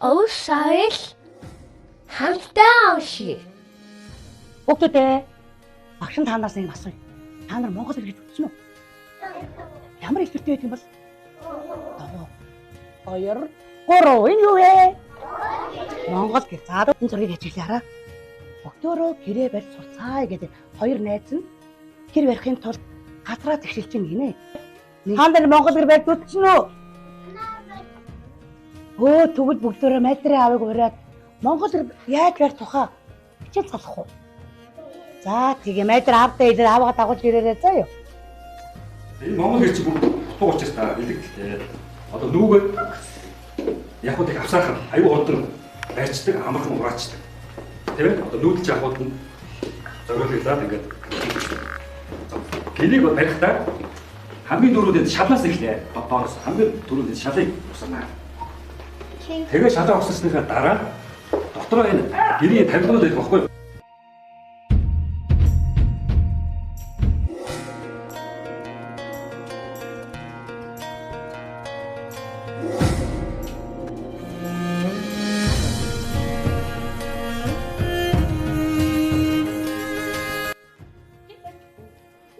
Ов соёл хамтдаа уншъя. Хүүхдүүдээ, багш нь та нараас нэг юм асууя. Та нар Монгол хэл гэж үзсэн үү? Ямар хэлбэртэй байдаг юм бол? Давуу. 2 3 энэ юу вэ? Монгол гэр. За энэ зургийг ажиглаарай. Богдоороо гэрээ барьж сурцаая гэдэг хоёр найз нь гэр барихын тулд газраа тэгшилж байна гинэ. Та нар Монгол гэр барьж үзсэн үү? Өө тэгвэл бүгдөө майдрын аавыг ураад Монгол гэр яаж барь тухай хичээл залах уу? За тэгээ майдэр аавдаа илэр аавгаа дагуулж ирээрэй заа юу. Энэ Монгол гэр чи бүр дутуу учраас та бэлэгдэлтэй. Одоо нүгөө яг хөө тэг авсаах аюу хурдан барьцдаг, амархан ураачдаг. Тийм ээ? Одоо нүүдэлч авахуд нь зориулагдаад ингээд гэрийг барихтаа хамгийн дөрүүд энэ шалнаас эхлэе. Доороос хамгийн дөрүүд энэ шалыг усарнаа. Тэгээ шалаа усарсныхаа дараа дотроо энэ гэрийн тавилганууд байдаг байхгүй юу?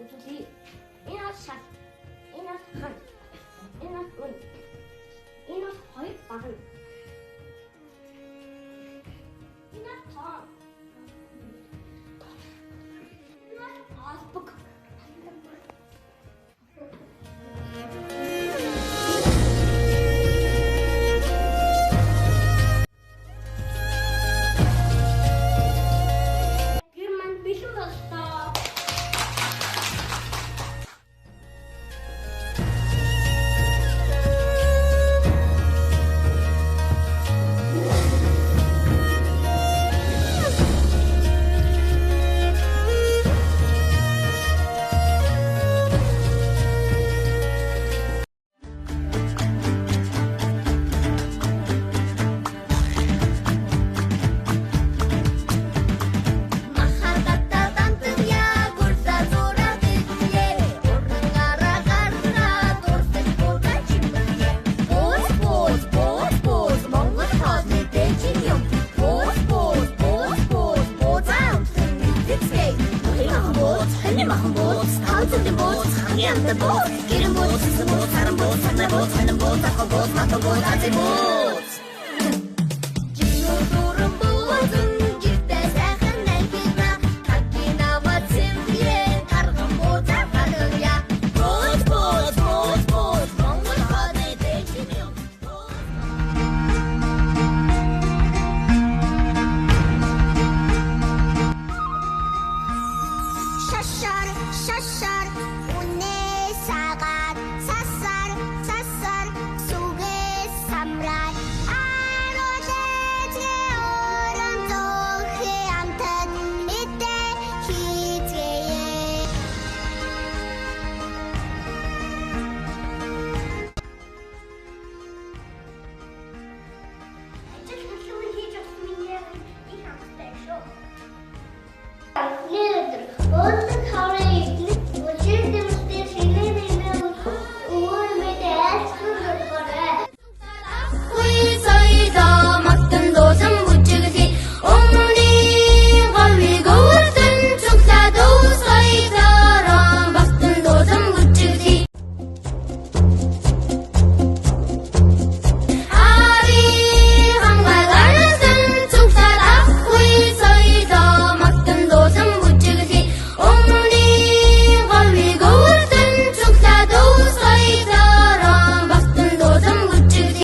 Үзүүлье. Энэ бол шал. Энэ бол хан. Энэ бол үн. Энэ бол хоёр багна. Энэ бол тоон. Энэ бол албаг. Гэр маань бэлэн боллоо. Махардата дантя гурда зура дэглээ. Ургангаараа гарнаа дурсаж бууга чимээ. Бууз бууз бууз бууз Монгол хоолны дэжин юм. Бууз бууз бууз бууз буузаа өмсөн мэдцгээе. Мөрийн махан бууз, хонин махан бууз, тавцын бууз, хамгийн амтай бууз. Гэрэн бууз, сүсэн бууз, саран бууз, сарнай бууз, хонин бууз, авах бууз, матан бууз, азийн бууз.